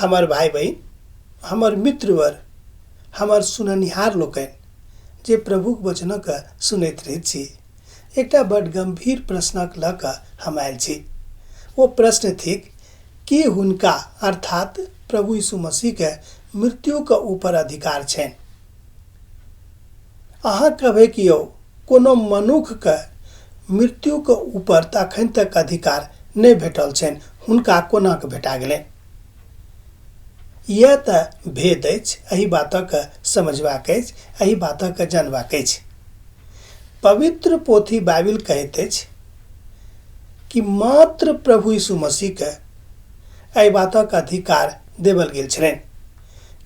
हमर भाइ बहिन, हमर मित्रवर, हमर सुननिहार लोकनि जे प्रभुक वचनक सुनैत रहैत छी, एकटा बड गम्भीर प्रश्नक लऽ कऽ हम आयल छी। ओ प्रश्न थिक कि हुनका अर्थात प्रभु यीशु मसीहके मृत्युके ऊपर अधिकार छनि? अहाँ कहबै कि यौ कोनो मनुखके मृत्युके ऊपर तऽ अखन तक अधिकार नहि भेटल छनि, हुनका कोना कऽ भेटा गेलनि? इएह तऽ भेद अछि, एहि बातक समझबाक अछि, एहि बातक जानबाक अछि। पवित्र पोथी बाइबिल कहैत अछि कि मात्र प्रभु यीशु मसीहके एहि बातक अधिकार देवल गेल छलनि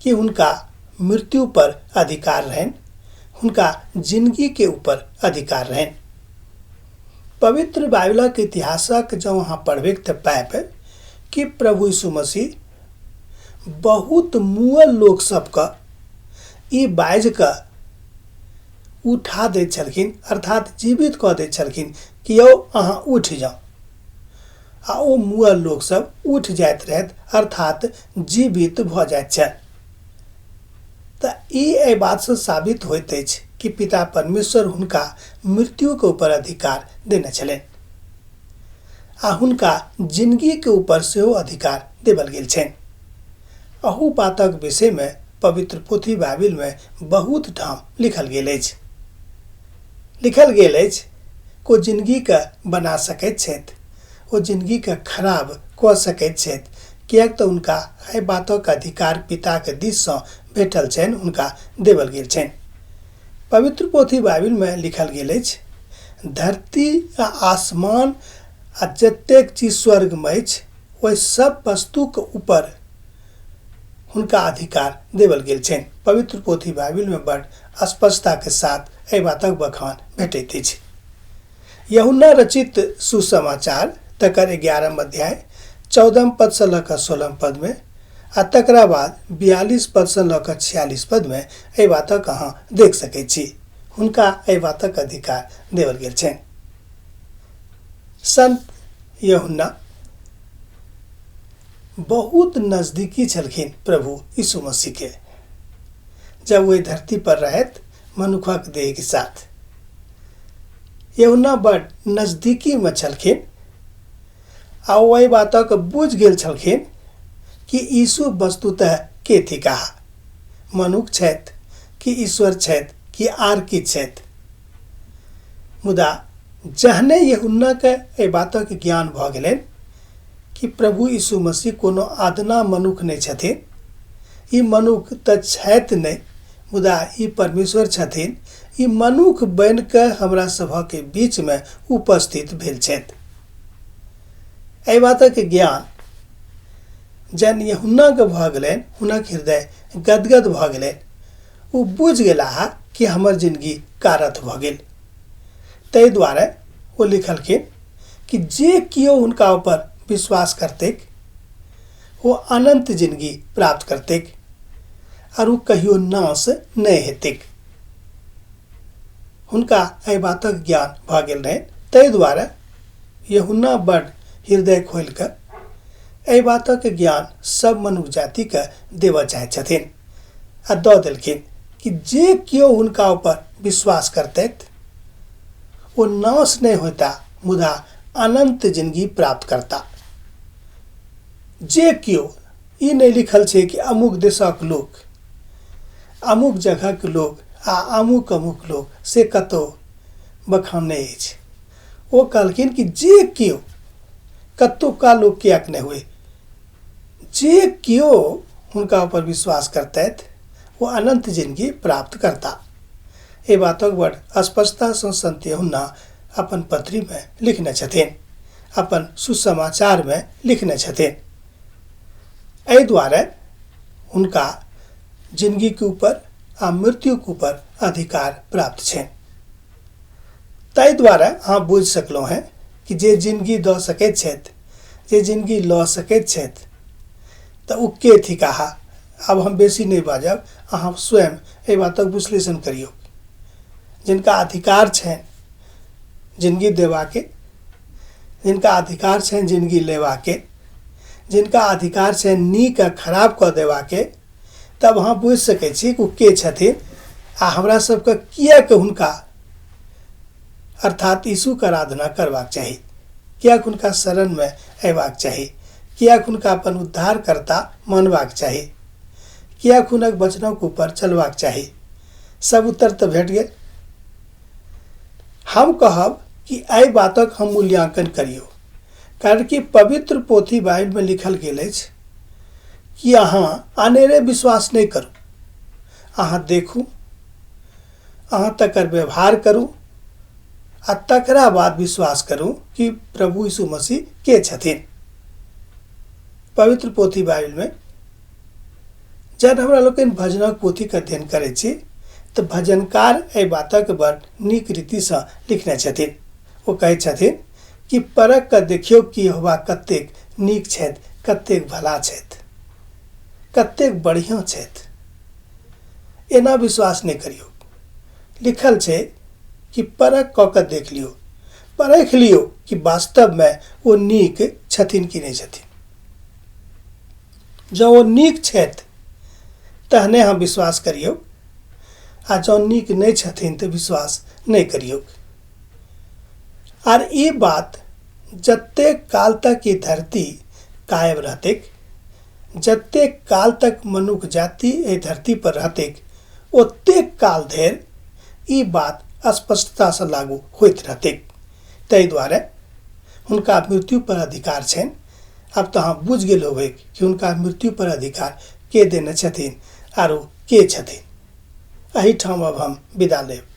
कि हुनका मृत्यु पर अधिकार रहनि, हुनका जिंदगी के ऊपर अधिकार रहनि। पवित्र बाइबिलक इतिहासक जँ अहाँ पढ़बैक तऽ पायब कि प्रभु यीशु मसीह बहुत मुअल लोक सबके ई बाजि कऽ उठा दैत छलखिन, अर्थात जीवित कऽ दैत छलखिन कि यौ अहाँ उठि जाउ, आ ओ मुअल लोक सब उठि जाइत रहथि, अर्थात जीवित भऽ जाइत छल। तऽ ई एहि बातसँ साबित होइत अछि कि पिता परमेश्वर हुनका मृत्युके ऊपर अधिकार देने छलनि आ हुनका जिंदगीके ऊपर सेहो अधिकार देबल गेल छनि। अहू बातक विषयमे पवित्र पोथी बाइबिलमे बहुत ठाम लिखल गेल अछि। लिखल गेल अछि ओ जिंदगीके बना सकैत छथि, ओ जिंदगीके खराब कऽ सकैत छथि, किएक तऽ हुनका एहि बातक अधिकार पिताके दिससँ भेटल छनि, हुनका देबल गेल छनि। पवित्र पोथी बाइबिलमे लिखल गेल अछि, धरती आ आसमान आ जतेक चीज स्वर्गमे अछि ओहि सब वस्तुके ऊपर हुनका अधिकार देबल गेल छनि। पवित्र पोथी बाइबिलमे बड स्पष्टताके साथ एहि बातक बखान भेटैत अछि। यूहन्ना रचित सुसमाचार तकर 11 अध्याय 14 पदसँ लऽ कऽ 16 पदमे आ तकरा बाद 42 पदसँ लऽ कऽ 46 पदमे एहि बातक अहाँ देख सकैत छी। हुनका एहि बातक अधिकार देवल गेल छनि। संत यूहन्ना बहुत नजदीकी छलखिन प्रभु यीशु मसीह के जब ओहि धरती पर रहैत मनुखक देह के साथ। यूहन्ना बड नजदीकी में छलखिन आ ओहि बातक बुझ गेल छलखिन कि यीशु वस्तुतः के थिकाह, मनुख छथि कि ईश्वर छथि कि आर की छथि। मुदा जहने यूहन्ना के एहि बातक ज्ञान भऽ गेलनि कि प्रभु यीशु मसीह कोनो अदना मनुख नहि छथिन, ई मनुख तऽ छथि नहि मुदा ई परमेश्वर छथिन, ई मनुख बनि कऽ हमरा सभक बीचमे उपस्थित भेल छथि। एहि बातक ज्ञान जहन यूहन्नाके भऽ गेलनि, हुनक हृदय गदगद भऽ गेलनि। ओ बुझि गेलाह कि हमर जिंदगी कारथ भऽ गेल। ताहि दुआरे ओ लिखलखिन कि जे केओ हुनका ऊपर विश्वास करतैक ओ अनंत जिंदगी प्राप्त करतैक और ओ कहियो नाश नहि हेतैक। हुनका एहि बातक ज्ञान भऽ गेल रहनि, ताहि दुआरे यूहन्ना बड हृदय खोलि कऽ एहि बातक ज्ञान सब मनुख जातिके देबऽ चाहैत छथिन आ दऽ देलखिन कि जे केओ हुनका ऊपर विश्वास करतैथ ओ नाश नहि होता मुदा अनंत जिंदगी प्राप्त करता। जे केओ, ई नहि लिखल छै कि अमुक देशक लोक, अमुक जगहक लोक आ अमुक अमुक लोक, से कतौ बखान नहि अछि। ओ कहलखिन कि जे केओ, कतुका लोक किएक नहि हुए, जे केओ हुनका ऊपर विश्वास करतैथ ओ अनंत जिंदगी प्राप्त करता। एहि बातक बड स्पष्टतासँ संत यूहन्ना अपन पत्रीमे लिखने छथिन, अपन सुसमाचारमे लिखने छथिन। एहि दुआरे हुनका जिंदगीके ऊपर आ मृत्युके ऊपर अधिकार प्राप्त छनि। ताहि दुआरे अहाँ बुझि सकलहुँ हेँ कि जे जिंदगी दऽ सकैत छथि, जे जिंदगी लऽ सकैत छथि, तऽ ओ के थिकाह। आब हम बेसी नहि बाजब, अहाँ स्वयं एहि बातक विश्लेषण करियौ। जिनका अधिकार छनि जिंदगी देबाके, जिनका अधिकार छनि जिंदगी लेबाके, जिनका अधिकार छै नीक आ खराब कऽ देबाके, तब अहाँ बुझि सकै छी कि ओ के छथिन आ हमरा सबके किएक हुनका अर्थात यीशुके आराधना करबाक चाही, किएक हुनका शरणमे अयबाक चाही, किएक हुनका अपन उद्धारकर्ता मानबाक चाही, किएक हुनक वचनक ऊपर चलबाक चाही। सब उत्तर तऽ भेट गेल। हम कहब कि एहि बातक हम मूल्यांकन करियौ, कारण कि पवित्र पोथी बाइबलमे लिखल गेल अछि कि अहाँ अनेरे विश्वास नहि करू, अहाँ देखू, अहाँ तकर व्यवहार करू आ तकरा बाद विश्वास करू कि प्रभु यीशु मसीह के छथिन। पवित्र पोथी बाइबलमे जखन हमरा लोकनि भजनक पोथीके अध्ययन करै छी तऽ भजनकार एहि बातक बड़ नीक रीतिसँ लिखने छथिन। ओ कहै छथिन कि परख कऽ देखियौ कि यहोवा कतेक नीक छथि, कतेक भला छथि, कतेक बढ़िआँ छथि। एना विश्वास नहि करियौ। लिखल छै कि परख कऽ कऽ देख लियौ, परख लियौ कि वास्तवमे ओ नीक छथिन कि नहि छथिन। जँ ओ नीक छथि तहने अहाँ विश्वास करियौ, आ जँ नीक नहि छथिन तऽ विश्वास नहि करियौ। आर ई बात जतेक काल तक ई धरती कायम रहतैक, जतेक काल तक मनुख जाति एहि धरती पर रहतैक, ओतेक काल धरि ई बात स्पष्टतासँ लागू होइत रहतैक। ताहि दुआरे हुनका मृत्यु पर अधिकार छनि। आब तऽ अहाँ बुझि गेल होबै कि हुनका मृत्यु पर अधिकार के देने छथिन आरो के छथिन। एहिठाम अब हम विदा लेब।